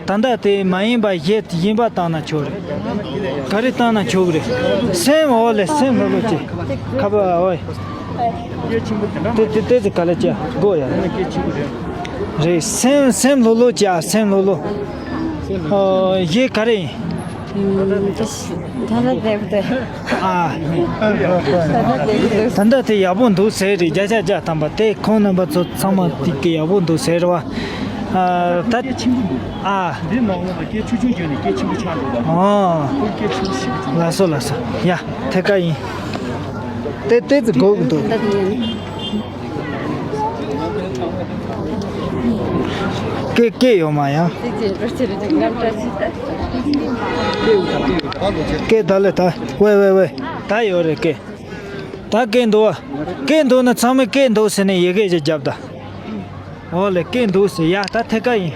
ད་ལྟ་དེ་མ་ཡིན་པ་གཞས་གཞན་པ་བཏང་ན་ཆོག་རེད། ག་རེ་བཏང་ན་ཆོག་གི་རེད། སེམས། འོ་ལེ། སེམས་ལྷོད་ལྷོད་བྱེད། ཁ་པར། འོ། དེ་དེ་དེ་ཚོ་ག་ལ་བྱ་དགོས་ཡ། རེད། སེམས། སེམས་ལྷོད་ལྷོད་བྱེད་ཨ། སེམས་ལྷོད་ལྷོད། ཨོ། གཞས་ག་རེ་ཡིན། ད་ལྟ་དེབ་དེ། ཨ། ད་ལྟ་དེ་ཡག་པོ་འདུག་ཟེར་རེད། བརྒྱ་ཆ་བརྒྱ་ཐམ་པ་དེ་ཁོང་རྣམ་པ་ཚོ་ཚང་མ་དེ་གི་ཡག་པོ་འདུག་ཟེར་བ། ཨ། ད། ཨ། འདི་ནང་ལོགས་ལ་སྐད་ཆུང་ཆུང་བརྗོད་ནས་སྐད་ཆེན་པོ་ཆགས་འགྲོ་བ། ཨོ། ཁོ་སྐད་ཆུང་ཞིག་ལགས་སོ་ལགས་སོ། ཡ། ཐད་ཀ་ཡིན། དེ་དེ་ཚོ་དགོས་ཀྱི་འདུག་ད་དེ་ཡིན། སྐད་སྐད་ཡོད་མ་ཡ། དེ་ཚོ་འགྲོ་ཆེ་རེད། ཅིག་རྔམ་སྐྲག་ཆེ། སྐད་ད་ལེ་ད། ཝེ་ཝེ་ཝེ། ད་ཡོད་རེད་སྐད། ད་སྐད་འདུག་བ། སྐད་འདུག་ན་ཚང་མས་སྐད་འདུག་ཟེར་ནས་ཡི་གེ་ཞིག་རྒྱབ་ད། འོ་ལེ། སྐད་འདུག་ཟེར་ཡ། ད་ཐད་ཀ་ཡིན།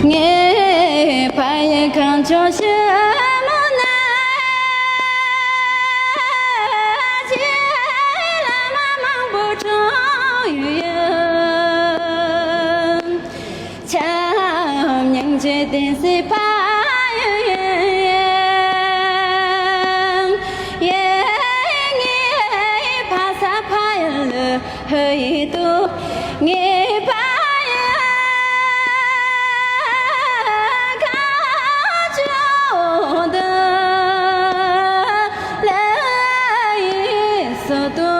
ངའི་ཕ་ཡུལ་གངས་ལྗོངས་ཞི་མོ་ན། ཅི་ལ་མ་མང་པོ་གྲོངས་ཡོད་ཡིན། ཆ་མཉམ་བརྗོད་དེ་སྲིད་ཕ་ཡུལ་ཡིན། ཡེ་ངའི་ཕ་ས་ཕ་ཡུལ་ལ་ཧུ་ཡི་ཏུ། ངའི་ཕ་ཡུལ་གངས་ལྗོངས་འདི་ལ་ཡིན་སོ་ཏུ།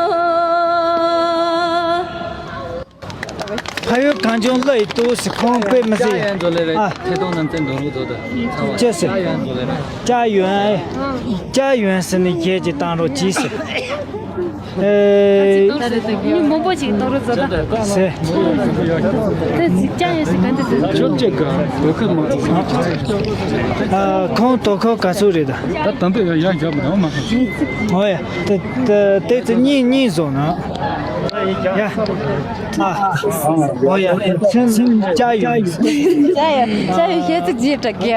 ཕ་ཡུལ་གངས་ལྗོངས་ལ་ཡི་ཏུ་ཟེར། ཁོང་དཔེ་མི་སྲིད། ཅ་ཡོན་ཛོ་ལེ་རེད། ཨ། ཐད་གཏོང་རྣམ་རྩལ་འགྲོ་རུ་ཛོ་ད་ཚང་བ། ཅི་ཟེར། ཅ་ཡོན་ཛོ་ལེ་རེད། ཅ་ཡོན། ཅ་ཡོན་ཟེར་ནས་གཞས་ཅིག་བཏང་རོགས་གྱིས་ཟེར། ཨེ། ད་རེད་ད། མི་མང་པོ་ཞིག་གཏོང་རོགས་ཛོ་ད་ཟེར། ད་ཅི་ཅ་ཡོན་ཟེར་ག་འདི་ཟེར། ཅོབ་ཅེ་ག་དོ་ཁ་མ་ཚོ། ཨ། ཁོང་དོ་ཁ་ག་ཚོད་རེད་ད། ད་དམ་པའི་ཡ་ཡ་རྒྱབ་ན་མ་ཁ། ཨོ་ཡ། ད་ད་ཏོག་ཙམ་གཉིད་གཉིད་བཟོ་ན། ཡ། ཨ། ཨོ་ཡ། སེམས་སེམས་ཅ་ཡོན། ཅ་ཡོན། ཅ་ཡོན་ཤེས་ཚིག་ཅིག་དྲག་གི་ཡ།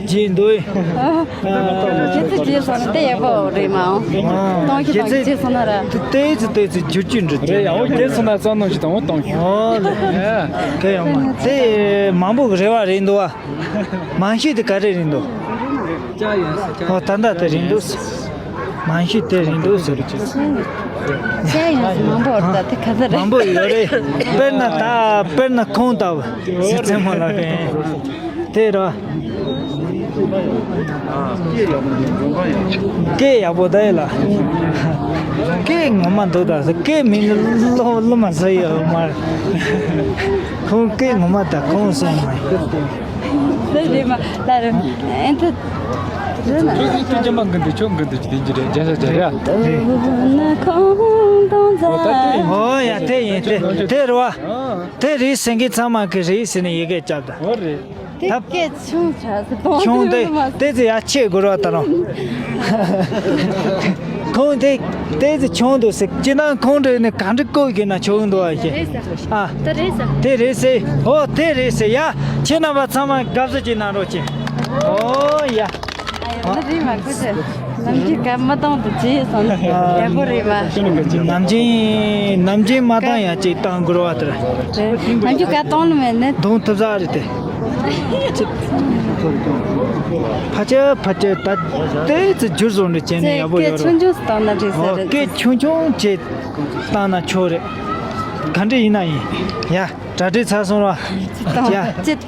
ཅི་འདུག་ཨ། ཤེས་ཚིག་ཅིག་སོང་ན་དེ་ཡག་པོ་རེད་མ་འོང་། གཏོང་ཤེས་དང་ཅི་སོང་ན་ར། ཏོག་ཙམ་ཏོག་ཙམ་བསྒྱུར་བཅོས་འགྲོ་རེད་ཡ། འོ་དེ་སོང་ན་རྩ་ནོར་ཞིག་དང་འོ་གཏོང་ཤོག་ཨོ་ལེ། ག་ཡོང་མ་དེ་མང་པོ་གི་རེ་བ་རེད་འདུག་ཨ། མང་ཤོས་དེ་ག་རེ་རེད་འདུག་ཅ་ཡོན་ཟེར། ཅ་ཡོན། ཨོ་ད་ལྟ་དེ་རེད་འདུག་མང་ཤོས་དེ་རེད་འདུག་ཟེར་གྱི། ཅ་ཡོན་ཟེར་མང་པོ་ཡོད་རེད་ད། དེ་ག་ཚོད་རེད། མང་པོ་ཡོད་རེད། དཔེར་ན་ད་དཔེར་ན་ཁོང་ལྟ་བུ་ཟེར་ཚེ་མོ་ལགས་ཀྱིས་དེ་རེད། སྐད་ཡག་པོ་ད་ཡིན་ལ། སྐད་ངོ་མ་འདུག་ད་སྐད་མིན་ན་སློབ་སློབ་མ་ཟེར་ཡོད་མ་རེད། ཁོང་སྐད་ངོ་མ་ད་ཁོང་སོང་མ་ཡིན། ལ་རེ་མ་ལ་རེ་ཨེ་ད་རེ་མ། ཁྱོད་ཀྱིས་ཐུགས་རྗེ་མ་འགུལ་འདུག་ཁྱོད་འགུལ་འདུག་ཅི་དེ་འཇི་རེད། རྒྱ་ཤ་རྒྱ་ར། ན་ཁོང་དང་ཛ། ཨོ་ཡ་དེ་ཡིན་དེ་དེ་རེད་བ། དེ་རེད་ཟེར་མཁན་ཚང་མ་གི་རེད་ཟེར་ནས་ཡི་གེ་བརྒྱབ་ད། ཨོ་རེད། དེ་ད་སྐད་ཆུང་དྲགས་སུ་གཏོང་ཆུང་དེ་ཐུབ་མ་སོང་། དེ་ཚོ་ཡ་ཆེ་དགོས་ར་ད་རུང་། ཁོང་དེ་དེ་ཚོ་ཆུང་འདུག་ཟེར། ཅི་ན་ཁོང་འདྲ་ནི་ག་འདྲ་བཀོད་ཀྱི་ན་ཆོག་འདུག་ཨ་ཞེ། རེད་ཟེར། ཨ། དེ་རེད་ཟེར། དེ་རེད་ཟེར། ཨོ་དེ་རེད་ཟེར་ཡ། ཁྱེད་རྣམ་པ་ཚང་མ་དགའ་བསུ་ཅིག་གནང་རོགས་གྱིས། ཨོ་ཡ། ཨ་ཡོ་ན་རེད་མ་ཁུ་ཆེ། ནམ་རྒྱུན་ག་མི་གཏོང་དུ་བྱས་སོང་ན་ཡག་པོ་རེད་མ། ནམ་རྒྱུན་ནམ་རྒྱུན་མ་བཏང་ཡ་ཅིག་བཏང་དགོས་ར་བ་དེ་རེད། ནམ་རྒྱུན་ག་གཏོང་ནི་མེད་ནི། གཏོང་ཐུབ་ས་རེད་དེ། ཕ་ཆ་ཕ་ཆ་ད་ལྟའི་ཚེ་འགྱུར་བཟོ་འདྲ་བྱས་ནས་ཡག་པོ་ཡོད་རེད། ཆུང་ཆུང་བཏང་ན་འགྲིག་ས་ཨོ་རེད། སྐད་ཆུང་ཆུང་བྱས་བཏང་ན་ཆོག་རེད། ག་འདྲ་ཡིན་ན་ཡིན། ཡ་གྲ་སྒྲིག་ཚར་སོང་ར། ཡ་གཅིག་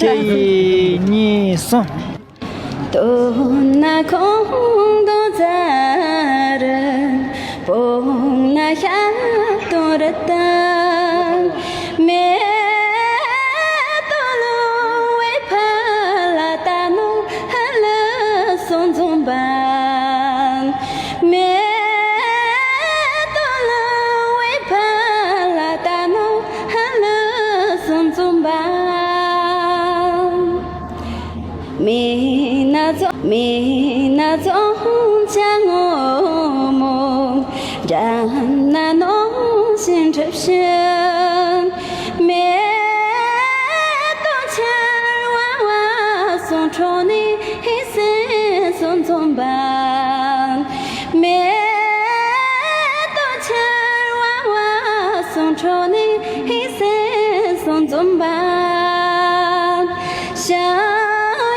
གཉིས་གསུམ། མི་ན་ཚོ་མི་ན་ཚོ་ཆ་ངོ་མོ་འདྲ་ན་ནོ་ཞིང་གྲུབ་ཤིང་མེ་ཏོག་ཆར་བ་བ་སོང་འཕྲོ་ནས་ཧི་སེ་སོང་འཛོམས་པ། མེ་ཏོག་ཆར་བ་བ་སོང་འཕྲོ་ནས་ཧི་སེ་སོང་འཛོམས་པ། ཤ་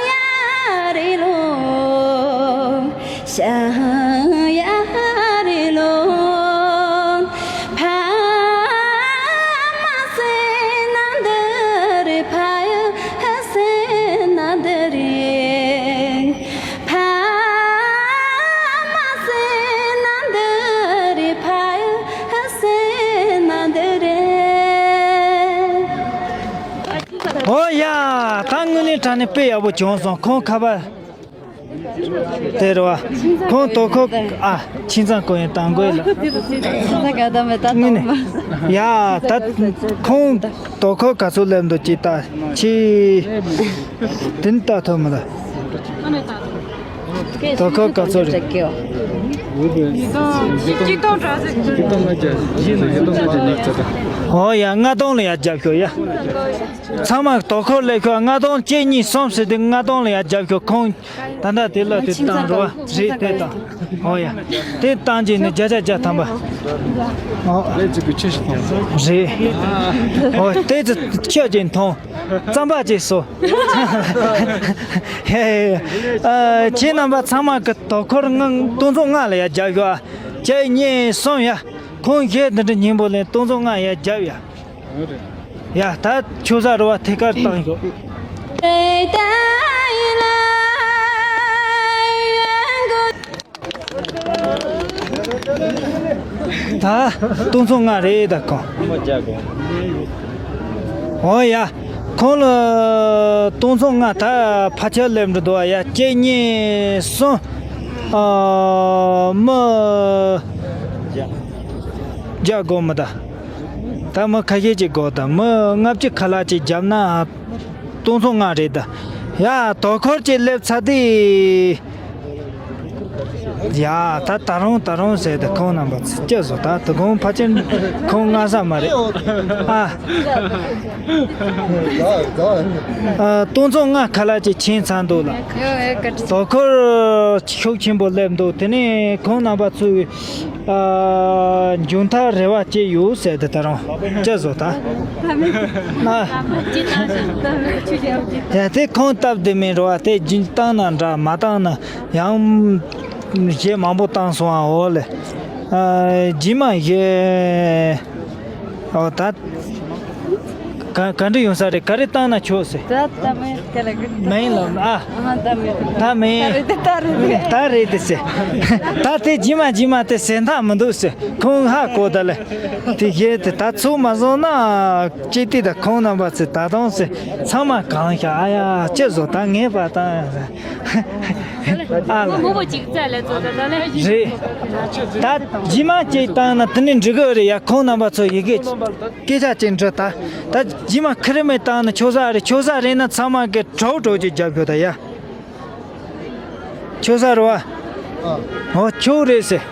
ཡ་རི་ལོ། ཤ་ཡ་རི་ལོ། ཕ་མ་སེ་ན་འདི་རེད། ཕ་ཡ་ཧ་སེ་ན་འདི་རེད། ཕ་མ་སེ་ན་འདི་རེད། ཕ་ཡུལ་ཧ་སེ་ན་འདི་རེད། ཨོ་ཡ། ད་དངོས་གནས་དྲང་གནས་དཔེ་ཡག་པོ་བྱུང་སོང་། ཁོང་ཁ་པར་དེ་རེད་བ། ཁོང་དོ་ཁུར་ཨ་ཁྱིམ་ཚང་ཁོ་ཡང་དང་དགོས་ལ། དངོས་གནས་ཡ་ད་ཁོང་དོ་ཁུར་ག་ཚོད་སླེབས་འདུག་ཅིག་ལྟ་ཅི། དེ་ནི་ལྟ་ཐུབ་མི་འདུག་དོ་ཁུར་ག་ཚོད་རེད། ཉིས་སྟོང་ཉིས་སྟོང་ལྔ་བརྒྱ་ཡིན་ན་ཉིས་སྟོང་ལྔ་བརྒྱ་ཉི་ཤུ་རྩ། ཨོ་ཡ་ལྔ་སྟོང་ལ་ཡར་རྒྱབ་ཤོག་ཡ། ཚང་མ་དོ་ཁུར་ལས་ཤོག་ལྔ་སྟོང་གཅིག་གཉིས་གསུམ་ཟེར་དུས་ལྔ་སྟོང་ལ་ཡར་རྒྱབ་ཤོག་ཁོང་ད་ལྟ་དེ་ལ་དེ་བཏང་རོགས་རེད་དེ་དང་། ཨོ་ཡ། དེ་བཏང་རྗེས་ནས་བརྒྱ་ཆ་བརྒྱ་ཐམ་པ། ཨོ། ལས་གཅིག་པུ་ཁྱི་ཞིག་མཐོང་། རེད། ཨོ་དེ་ཚོ་ཁྱི་ཅིག་མཐོང་། རྩམ་པ་ཅིག་ཟོ། ཧེ། ཨ་ཁྱེད་རྣམ་པ་ཚང་མ་གི་དོ་ཁུར་ང་སྟོང་ཚོ་ལྔ་ལ་ཡར་རྒྱབ་ཤོག་ཨ། གཅིག་གཉིས་གསུམ་ཡ། ཁོང་གཞས་འདི་འདྲ་སྙན་པོ་ལེན་སྟོང་ཚོ་ལྔ་ཡར་རྒྱབ་ཡ། ཡ་ད་ཆུ་ས་རུ་བ་ཐད་ཀར་བཏང་ཤོག་ད་སྟོང་ཚོ་ལྔ་རེད་ད་ཁོང་། ཨོ་ཡ། ཁོང་ལ་སྟོང་ཚོ་ལྔ་ད་ཕ་ཆེར་སླེབས་འགྲོ་འདུག་ཡ། གཅིག་གཉིས་གསུམ། ཨ་མི་བརྒྱ་དགོས་མི་ད། ད་མི་ཁ་ཤས་ཅིག་དགོས་ད། མི་ལྔ་བཅུ་ཁ་ལག་ཅིག་བརྒྱབ་ན་སྟོང་ཚོ་ལྔ་རེད་ད། ཡ་དོ་ཁུར་ཅིག་སླེབས་ཚར་དུས། ཡ་ད་ད་རུང་ད་རུང་ཟེར་ཏེ་ཁོང་རྣམ་པ་སྐྱིད་བཟོ་ད་དུ་ཁོང་ཕལ་ཆེར་ཁོང་སྔ་ས་མ་རེད་ཨ། ཨ་སྟོང་ཚོ་ལྔ་ཁ་ལག་ཅིག་ཕྱིན་ཚར་འདུག་ལ། དོ་ཁུར་ཤུགས་ཆེན་པོ་སླེབས་འདུག་དེ་ནས་ཁོང་རྣམ་པ་ཚོས་ཨ་མཇུག་མཐར་རེ་བ་ཅིག་ཡོད་ཟེར་ཏེ་ད་རུང་སྐྱིད་བཟོ་ད། ཨ་ཡ་དེ་ཁོང་སྟབས་བདེ་མིན་རེད་བ། དེ་རྒྱུན་བཏང་ན་འདྲ་མ་བཏང་ན། ཡང་གཞས་མང་པོ་བཏང་སོང་ཨ། འོ་ལེ། ཨ་རྗེས་མ་གཞས་ཨོ་ད་ག་ག་འདྲ་ཡོང་ས་རེད། ག་རེ་བཏང་ན་ཆོག་ཟེར། ད་ད་མེད་ག་ལ་གི་མེད་ལ་ཨ། ཨ་ད་མེད་ད་མེད་ད་རེད་ད་རེད་ད་རེད་ད་ཟེར། ད་དེ་རྗེས་མ་རྗེས་མ་དེ་ཟེར་མཐའ་མི་འདུག་ཟེར། ཁོང་ཧ་གོ་ད་ལེ། དེ་གཞས་དེ་ད་ཚུགས་མ་སོང་ན་ཅི་སྟེ་ད་ཁོང་རྣམ་པ་ཚོས་ད་དུང་ཟེར་ཚང་མ་གང་ཤ་ཨ་ཡ་ཅི་བཟོ་ད་ངས་པ་ད། ཨ་ལ། མོ་མོ་ཅིག་བཙལ་ལས་ཚོ་ད་ལས། རེད། ད་རྗེས་མ་ཅིག་བཏང་ན་དེ་ནི་འགྲིག་གི་རེད་ཡ། ཁོང་རྣམ་པ་ཚོ་ཡི་གེ་སྐད་ཆ་ཅིག་འདྲི་ད། ད་རྗེས་མ་ཁེར་མོ་བཏང་ན་ཆོག་ས་རེད། ཆོག་ས་རེད་ན་ཚང་མ་གི་གྲོགས་གྲོགས་ཅིག་རྒྱབ་ཤོག་ད་ཡ། ཆོག་ས་རེད་བ། ཨོ་ཆོག་རེད་ཟེར།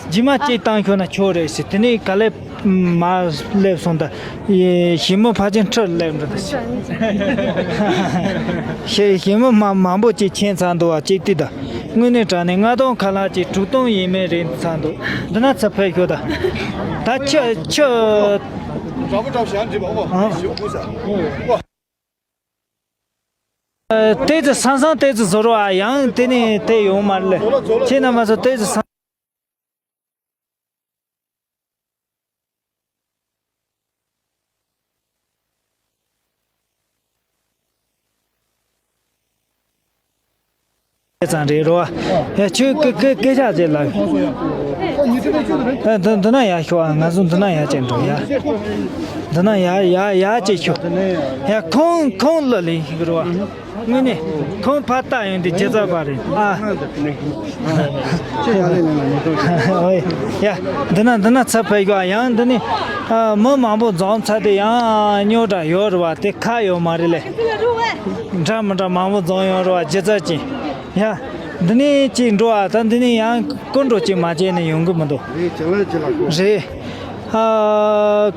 རྗེས་མ་ཅིག་བཏང་ཤོག་ན་ཆོག་རེད་ཟེར། དེ་ནི་ག་ལེ། མ་སླེབས་སོང་ད། ཞི་མི་ཕལ་ཆེར་ཁྲིར་སླེབས་འགྲོ་ད། ཞི་ཞི་མི་མ་མང་པོ་ཅིག་ཕྱིན་ཚར་འདུག་བ་ཅིག་ལྟོས་ད། དངོས་གནས་དྲང་གནས་ལྔ་སྟོང་ཁ་ལག་ཅིག་དྲུག་སྟོང་ཡས་མས་རེད་ཚར་འདུག་འདི་ན་ཚུར་ཕེབས་ཤོག་ད། ད་ཁྱི་ཁྱི། ཏོག་ཙམ་སང་སང་ཏོག་ཙམ་བཟོ་རོགས་ཨ། ཡང་དེ་ནས་དེ་ཡོང་མ་རེད་ལེ། ཁྱེད་རྣམ་པ་ཚོ་ཏོག་ཙམ་སང་ཙང་རེད་རོ། ཡ་ཁྱོད་སྐད་སྐད་སྐད་ཆ་ཅིག་ལབ། ཨ་འདི་འདི་ན་ཡར་ཤོག་ཨ། ང་ཚོ་འདི་ན་ཡར་ཅིག་འགྲོ་ཡ། འདི་ན་ཡར་ཡར་ཡར་ཅིག་ཤོག། ཡ་ཁོང་ཁོང་ལ་ལེན་ཞིག་རོ། དངོས་གནས་ཁོང་ཕར་ལྟ་ཡོང་དུས་ཇི་ལྟར་བ་རེད་ཨ། ཨོ་ཡ། འདི་ན་འདི་ན་ཚ་ཕ་གི་ཡང་འདི་ནི་ཨ་མི་མང་པོ་འཛོམས་ཚར་དུས་ཡང་རྙོག་དྲ་ཡོད་རེད་བ། དེ་ཁག་ཡོད་མ་རེད་ལེ། འདྲ་མི་འདྲ་མང་པོ་འཛོམས་ཡོང་རེད་བ། ཇི་ཙམ་ཅིག་ཡ། འདི་ནས་ཅིག་འགྲོ་བ་ད་འདི་ནས་ཡང་སྐུ་འགྲོ་ཅིག་མ་བྱས་ནས་ཡོང་གི་མི་འདུག་རེད། ཨ།